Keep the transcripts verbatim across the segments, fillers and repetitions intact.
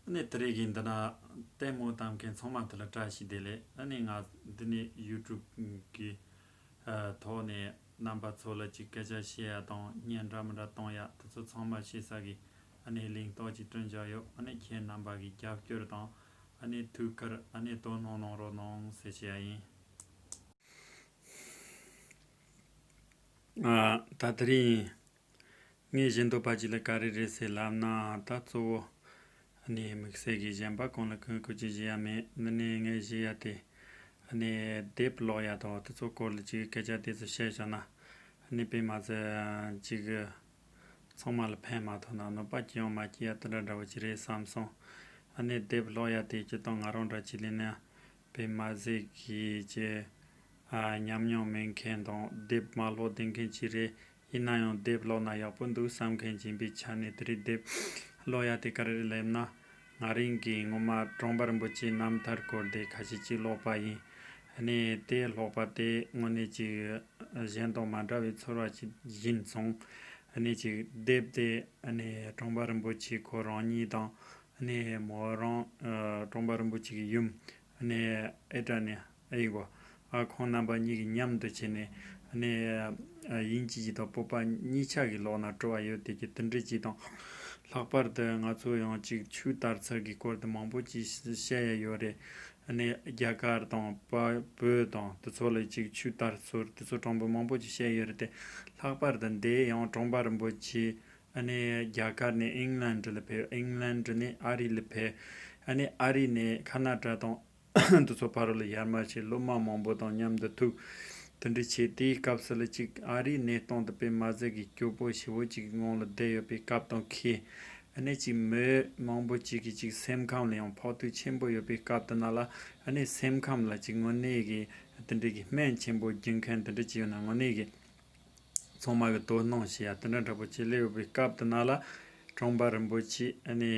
ཨ་ནི་དེ་རིང་གི་འདི་ན་ལྟད་མོ་ལྟ་མཁན་ཚང་མ་དེ་ལ་བཀྲ་ཤིས་བདེ་ལེགས། ཨ་ནི་ང་འདི་ནས་ཡུ་ཊུབ་གི་ཨ་ཐོག་ནས་རྣམ་པ་ཚོ་ལ་ཅིག་སྐད་ཆ་བཤད་ཡ་དང་བརྙན་འདྲ་མི་འདྲ་གཏོང་ཡ་དེ་ཚོ་ཚང་མ་བྱེད་ས་གི་ཨ་ནི་གླེང་སྟེགས་ཅིག་བསྐྲུན་བཞག་ཡོད། ཨ་ནི་ཁྱེད་རྣམ་པ་གི་རྒྱབ་སྐྱོར་དང་ཨ་ནི་ཐུགས་ཁུར། ཨ་ནི་དོ་སྣང་གནང་རོགས་གནང་ཟེར་བཤད་ཡ་ཡིན། ཨ་ད་དེ་རིང་ངས་བཞིན་དུ་པ་ཅིག་ལ་ག་རེ་རེད་ཟེར་ལབ་ན། ད་གཙོ་བོ་ཨ་ནི་དམིགས་བསལ་གྱི་གཞན་པ་གང་ལ་གང་གུས་ཀྱི་བཞེས་ཡ་མེད། འདི་ནས་ངས་བཞེས་ཡ་དེ་ཨ་ནི་དེབ་ཀློག་ཡ་དང་དེ་ཚོ་སྐོར་ལ་ཅིག་སྐད་ཆ་དེ་ཚོ་བཤད་བཞག་ན། ཨ་ནི་དཔེ་མ་ཚད་ཅིག་ཚང་མ་ལ་ཕན་མ་ཐོགས་ན་གནོད་པ་ཅི་ཡང་མ་སྐྱེལ་ཡ་དེ་འདྲ་འདྲ་བོ་ཅིག་རེད་བསམ་སོང་། ཨ་ནི་དེབ་ཀློག་ཡ་དེ་སྤྱིར་བཏང་ང་རང་འདྲ་ཅིག་ལས་ན་དཔེ་མ་ཚད་གི་ཅིག་ཨ་ཉམས་མྱོང་མེད་མཁན་དང་དེབ་མ་ཀློག་བསྡད་མཁན་ཅིག་རེད། ཡིན་ན་ཡང་དེབ་ཀློག་ན་ཡག་པོ་འདུག་བསམ་མཁན་ཅིག་ཡིན་པའི་ཆ་ནས་དེ་རིང་དེབ་ཀློག་ཡ་དེ་ག་རེ་རེད་ལབ་ན། ང་རང་གིས་སྔོན་མ་གྲོང་པ་རིན་པོ་ཆེའི་རྣམ་ཐར་སྐོར་དེ་ཁ་ཤས་ཅིག་ཀློག་པ་ཡིན། ཨ་ནི་དེ་ཀློག་པ་དེ་དངོས་གནས་ཅིག་གཞན་དང་མ་འདྲ་བའི་ཚོར་བ་ཅིག་ཡིན་སོང་། ཨ་ནི་ཅིག་དེབ་དེ་ཨ་ནི་གྲོང་པ་རིན་པོ་ཆེ་ཁོ་རང་ཉིད་དང་། ཨ་ནི་མོ་རང་ཨ་གྲོང་པ་རིན་པོ་ཆེ་གི་ཡུམ་ཨ་ནི་ཨེ་ཏྲ་ནི་ཨེ་ཡིན་གོ། ཨ་ཁོང་རྣམ་པ་གཉིས་ཀྱིས་མཉམ་དུ་བྱས་ནས་ཨ་ནི་ཨ་དབྱིན་ཇི་ཅིག་དང་བོད་པ་གཉིས་ཆ་གི་ཀློག་ན་སྤྲོ་བ་ཡོད་དེ་གི་དེ་འདྲ་ཅིག་དང་། ལྷག་པར་དུ་ང་ཚོ་ཡང་ཅིག་ཆོས་དར་ཚུལ་གྱི་སྐོར་དུ་མང་པོ་ཅིག་བཤད་ཡ་ཡོད་རེད། ཨ་ནི་རྒྱ་གར་དང་བ་བོད་དང་དེ་ཚོ་ལ་ཅིག་ཆོས་དར་ཚུལ་དེ་ཚོ་དྲང་པོ་མང་པོ་ཅིག་བཤད་ཡོད་རེད་དེ། ལྷག་པར་དུ་འདི་ཡང་གྲོང་པ་རིན་པོ་ཆེ་ཨ་ནི་རྒྱ་གར་ནས་ཨིང་ལན་ཌི་ལ་ཕེབས། ཨིང་ལན་ཌི་ནས་ཨ་རི་ལ་ཕེབས། ཨ་ནི་ཨ་རི་ནས་ཁ་ན་ཌ་དང་འདི་ཚོ་ཕ་རོལ་ལ་ཡར་མར་བྱས་སློབ་མ་མང་པོ་དང་མཉམ་དུ་ཐུག་དེ་འདྲ་བྱས། དེའི་སྐབས་སུ་ལ་ཅིག་ཨ་རིའི་གནས་སྟངས་དེ་དཔེ་མ་ཟད་ཀྱི་སྐྱོ་པོ་ཞེ་པོ་ཅིག་གི་ངང་ལ་བསྡད་ཡོད་པའི་སྐབས་དང་ཁེལ། ཨ་ནི་ཅིག་མི་མང་པོ་ཅིག་གིས་ཅིག་སེམས་ཁམས་ལ་ཡང་ཕོག་ཐུག་ཆེན་པོ་ཡོད་པའི་སྐབས་དེ་ན་ལ། ཨ་ནི་སེམས་ཁམས་ལ་ཅིག་དངོས་གནས་ཀྱི་དེ་འདྲ་གི་སྨན་ཆེན་པོ་རྒྱག་མཁན་དེ་འདྲ་ཅིག་ཡོད་ན་དངོས་གནས་ཀྱི་ཚང་མ་གི་དོ་སྣང་བྱེད་ཡ་དེ་འདྲ་འདྲ་པོ་བྱེད་ལས་ཡོད་པའི་སྐབས་དེ་ན་ལ། གྲོང་པ་རིན་པོ་ཆེ་ཨ་ནི་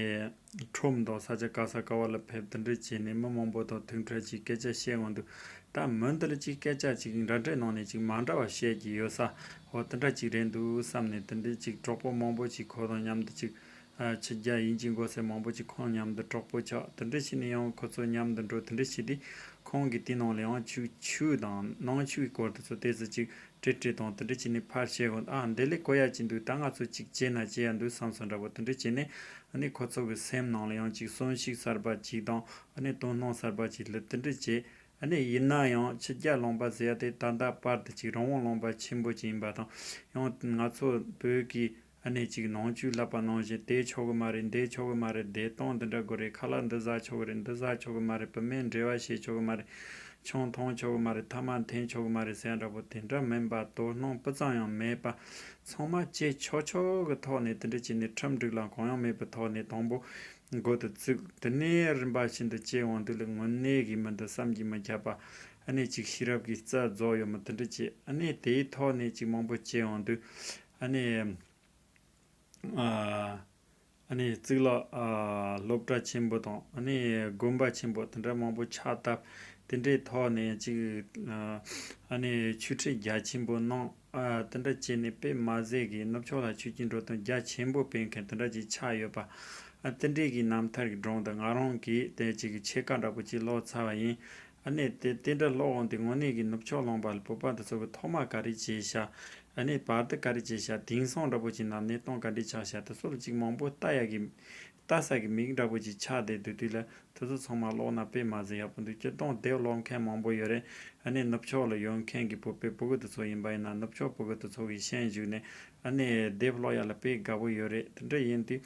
ཁྲོམ་དང་ས་ཆ་ག་ས་ག་བ་ལ་ཕེབས་དེ་འདྲ་བྱས་ནས་མི་མང་པོ་དང་ཐུག་འཕྲད་ཅིག་སྐད་ཆ་བཤད་འོང་དུས། ད་མི་འདི་ལ་ཅིག་སྐད་ཆ་ཅིག་འདྲ་འདྲའི་ནང་ནས་ཅིག་མ་འདྲ་བ་བཤད་ཀྱི་ཡོད་ས། འོ་དེ་འདྲ་ཅིག་རེད་འདུག་བསམ་ནས། དེ་འདྲ་ཅིག་གྲོགས་པོ་མང་པོ་ཅིག་ཁོ་དང་མཉམ་དུ་ཅིག་ཨ་ཕྱི་རྒྱལ་དབྱིན་ཇི་མགོ་སེར་མང་པོ་ཅིག་ཁོང་མཉམ་དུ་གྲོགས་པོ་ཆགས། དེ་འདྲ་བྱས་ནས་ཡང་ཁོ་ཚོ་མཉམ་དུ་འགྲོ། དེ་འདྲ་བྱས་དུས་ཁོང་གིས་དེའི་ནང་ལ་ཡང་ཆོས་ཆོས་དང་ནང་ཆོས་ཀྱི་སྐོར་དེ་ཚོ་ཏོག་ཙམ་ཅིག་བྲིས་བྲིས་དང་དེ་འདྲ་བྱས་ནས་ཕར་བཤད་གོ། ཨ་འདི་ལས་གོ་ཡ་ཅིག་འདུག་ད་ང་ཚོ་ཅིག་བྱས་ན་བྱེད་ཡ་འདུག་བསམ་སོང་འདྲ་པོ་དེ་འདྲ་བྱས་ནས། ཨ་ནི་ཁོ་ཚོ་གི་སེམས་ནང་ལ་ཡང་ཅིག་གསོན་ཤུགས་གསར་པ་ཅིག་དང་། ཨ་ནི་དོ་སྣང་གསར་པ་ཅིག་སླེབས། དེ་འདྲ་བྱས། ཨ་ནི་ཡིན་ན་ཡང་ཕྱི་རྒྱལ་ལུང་པ་ཟེར་ཡ་དེ་ད་ལྟ་བར་དུ་ཅིག་རང་དབང་ལུང་པ་ཆེན་པོ་ཅིག་ཡིན་པ་དང་། ཡང་ང་ཚོ་བོད་ཀྱི་ཨ་ནི་ཅིག་ནང་ཆོས་ལབ་པ་ནང་བཞིན་དེ་ཆོག་གི་མ་རེད། འདི་ཆོག་གི་མ་རེད། བདེ་ཐང་འདི་འདྲ་དགོས་རེད། ཁ་ལག་འདི་ཟ་ཆོག་གི་རེད། འདི་ཟ་ཆོག་གི་མ་རེད། བུད་མེད་འབྲེལ་བ་བྱེད་ཆོག་གི་མ་རེད། ཆང་འཐུང་ཆོག་གི་མ་རེད། ཐ་མག་འཐེན་ཆོག་གི་མ་རེད་ཟེར་ཡ་འདྲ་པོ་དེ་འདྲ་མིན་པ། དོ་སྣང་སྤུ་ཙམ་ཡང་མེད་པ། ཚང་མ་བྱེད་ཆོག་ཆོག་གི་ཐོག་ནས་དེ་འདྲ་བྱས་ནས་ཁྲིམས་སྒྲིག་ལམ་གང་ཡང་མེད་པའི་ཐོག་ནས་དང་པོ་འགོ་དེ་བཙུགས། དེ་ནས་རིམ་པ་བཞིན་དུ་བྱས་འོང་དུས་ལ་དངོས་གནས་ཀྱི་མི་འདི་བསམ་གྱིས་མི་ཁྱབ་པ། ཨ་ནི་ཅིག་ཤེས་རབ་ཀྱི་རྩལ་རྫོགས་ཡོད་མི་དེ་འདྲ་བྱས། ཨ་ནི་དེའི་ཐོག་ནས་ཅིག་མང་པོ་བྱས་འོང་དུས། ཨ་ནི་ཨ་ཨ་ནི་གཙུག་ལག་ཨ་སློབ་གྲྭ་ཆེན་པོ་དང་། ཨ་ནི་དགོན་པ་ཆེན་པོ་དེ་འདྲ་མང་པོ་ཕྱག་བཏབ། དེ་འདྲའི་ཐོག་ནས་ཅིག་ཨ་ཨ་ནི་ཆོས་ཁྲིད་རྒྱ་ཆེན་པོ་གནང་། ཨ་དེ་འདྲ་བྱས་ནས་དཔེ་མ་ཟད་ཀྱི་ནུབ་ཕྱོགས་ལ་ཆོས་ཀྱི་འགྲོ་དོན་རྒྱ་ཆེན་པོ་སྤེལ་མཁན་དེ་འདྲ་ཅིག་ཆགས་ཡོད་པ། ཨ་དེ་འདྲའི་གི་རྣམ་ཐར་གྱི་སྒྲུང་དེ་ང་རང་གིས་དེ་ཅིག་གི་ཕྱེད་ཀ་འདྲ་པོ་ཅིག་ཀློག་ཚར་བ་ཡིན། ཨ་ནི་དེ་དེ་འདྲ་ཀློག་འོང་དུས་དངོས་གནས་ཀྱི་ནུབ་ཕྱོགས་ལུང་པ་ལ་བོད་པ་འདི་ཚོ་གི་ཐོག་མ་ག་རེ་བྱས་ཤག་ཨ་ནི་བར་དུ་ག་རེ་བྱས་ཤག་དེང་སང་འདྲ་པོ་ཅིག་ན་གནས་སྟངས་ག་འདྲ་ཆགས་ཤག་དེ་ཚོ་ལ་ཅིག་མང་པོ་ལྟ་ཡ་གི་ལྟ་ས་གི་མིག་འདྲ་པོ་ཅིག་ཆགས་བསྡད་སྡོད་དུས་ལ། དེ་ཚོ་ཚང་མ་ཀློག་ན་དཔེ་མ་ཟད་ཡག་པོ་འདུག་སྤྱིར་བཏང་དེབ་ཀློག་མཁན་མང་པོ་ཡོད་རེད། ཨ་ནི་ནུབ་ཕྱོགས་ལ་ཡོད་མཁན་གྱི་བོད་པའི་ཕྲུ་གུ་དེ་ཚོ་ཡིན་པ་ཡིན་ན། ནུབ་ཕྱོགས་ཕྲུ་གུ་དེ་ཚོ་གིས་ཤེས་བཅུག་ནས། ཨ་ནི་དེབ་ཀློག་ཡ་ལ་དཔེ་དགའ་པོ་ཡོད་རེད། དེ་འདྲ་ཡིན་དུས་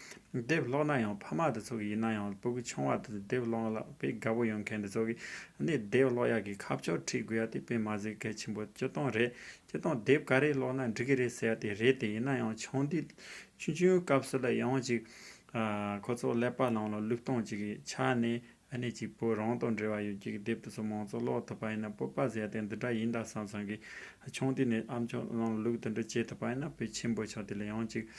དེབ་ཀློག་ན་ཡང་ཕ་མ་དེ་ཚོ་གིས་ཡིན་ན་ཡང་ཕྲུ་གུ་ཆུང་བ་དེ་ཚོ་དེབ་ཀློག་ལ་དཔེ་དགའ་པོ་ཡོད་མཁན་དེ་ཚོ་གིས་ཨ་ནི་དེབ་ཀློག་ཡ་གི་ཁ་ཕྱོགས་ཁྲིད་དགོས་ཡ་དེ་དཔེ་མ་ཟད་གལ་ཆེན་པོ་སྤྱིར་བཏང་རེད། སྤྱིར་བཏང་དེབ་ག་རེ་ཀློག་ན་འགྲིག་གི་རེད་ཟེར་ཡ་དེ་རེད་དེ། ཡིན་ན་ཡང་ཆུང་དུས་ཆུང་ཆུང་སྐབས་སུ་ལ་ཡང་ཅིག་ཨ་ཁོ་ཚོ་ཀླད་པ་ནང་ལ་བློས་གཏོང་ཅིག་གི་ཆ་ནས། ཨ་ནི་ཅིག་བོད་རང་དང་འབྲེལ་བ་ཡོད་ཀྱི་དེབ་དེ་ཚོ་མང་ཚོགས་ཀློག་ཐུབ་པ་ཡིན་ན། བོད་པ་ཟེར་ཡ་དེ་འདི་འདྲ་ཡིན་ད་བསམ་བསམ་གི་ཆུང་དུས་ནས་ཨ་མཆོག་ནང་ལུགས་དེ་འདྲ་བྱེད་ཐུབ་པ་ཡིན་ན་དཔེ་ཆེན་པོ་ཆགས། དེ་ལ་ཡང་ཅིག་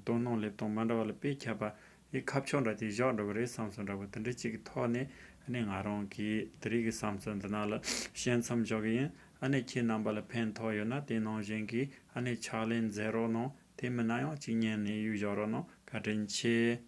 དོ་སྣང་སླེབས་སྟངས་མ་འདྲ་བ་ལ་དཔེ་ཁྱད་པར་ཡི་ཁ་ཕྱོགས་འདྲ་དེ་བཞག་འགྲོ་གི་རེད་བསམ་སོང་འདྲ་པོ་དེ་འདྲ་ཅིག་གི་ཐོག་ནས། ཨ་ནི་ང་རང་གིས་དེ་རིང་གི་བསམ་ཚུལ་འདི་ནང་ལ་བཤད་མཚམས་འཇོག་གི་ཡིན། ཨ་ནི་ཁྱེད་རྣམ་པ་ལ་ཕན་ཐོགས་ཡོད་ན་དེ་ནང་བཞིན་གྱི་ཨ་ནི་ཕྱག་ལས་མཛད་རོགས་གནང་། དེ་མིན་ན་ཡང་ཅིག་ཉན་ནས་ཡུལ་བཞག་རོགས་གནང་། བཀའ་དྲིན་ཆེ།